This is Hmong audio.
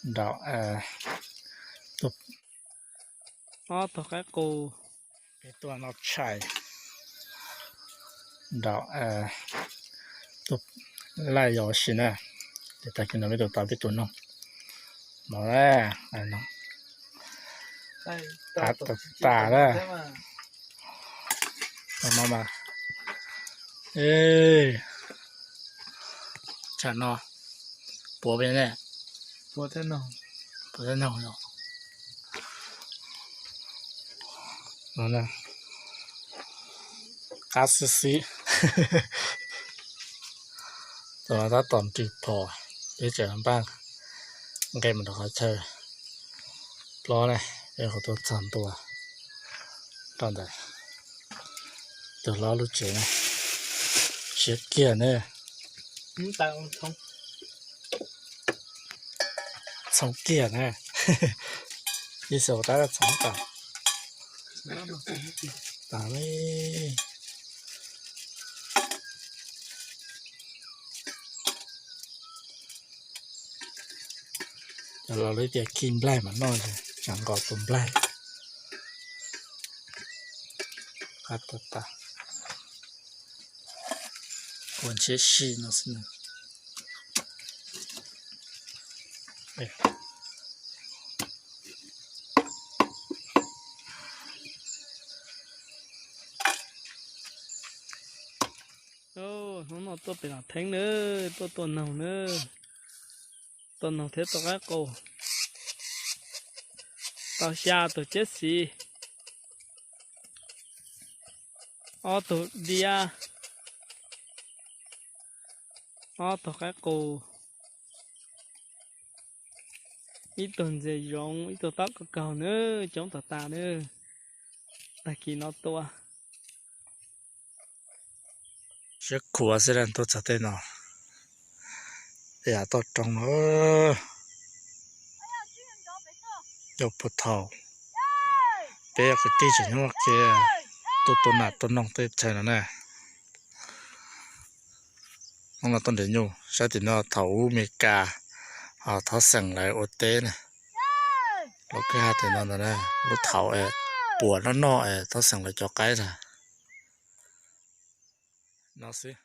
Nraum, ob tug qaib qus, peb tuaj noj tshais nraum tuaj laij yos si na. Ces tag kis no peb tus tau peb tus noog no na, tas tas na. No mas, tsam no puav peb ne, puav thiab noog no. Qab xwb xwb. Tab tom nrig phom, peb tseem npaj nqe mus rau qhov chaw plob ne, peb qhov tuaj txog ntua rau ntawm tus hlob lub tsev na. Siab kiag ne. Txhoov kiag na. Ib xaus tab txhoov tas. Tas li. Cov laus lawv tias khi nplaig mas noj, tsam nkaus tus nplaig. Qab tas tas. Ua ntshiab si no xwb na. Hnub no tuaj pem Los Theeb na, tuaj tua noog na, tua noog thiab tua qaib qus. Tau xya tus ciab xiv, ob tug diab, ob tug qaib qus, ib tug ntses zoov, ib tug taub kaus kaug na, coob tas tas na. Tag kis no tua. Siab khuav xwb na, tuaj txog tej no, yam toj roob no. Yog puag thaum peb yog kwv tij tseem nyob ke, tuaj tua nas tua noog tej chaw no na. Hnub no tuaj nrhiav nyuj, saib tim no thaum ub Mes Kas, ho Thoob Xeem lawv ua teb na. Lub kwj ha tim no ntag na, lub thaum es puas noj noj es Thoob Xeem lawv cov qaib ntag. No xwb.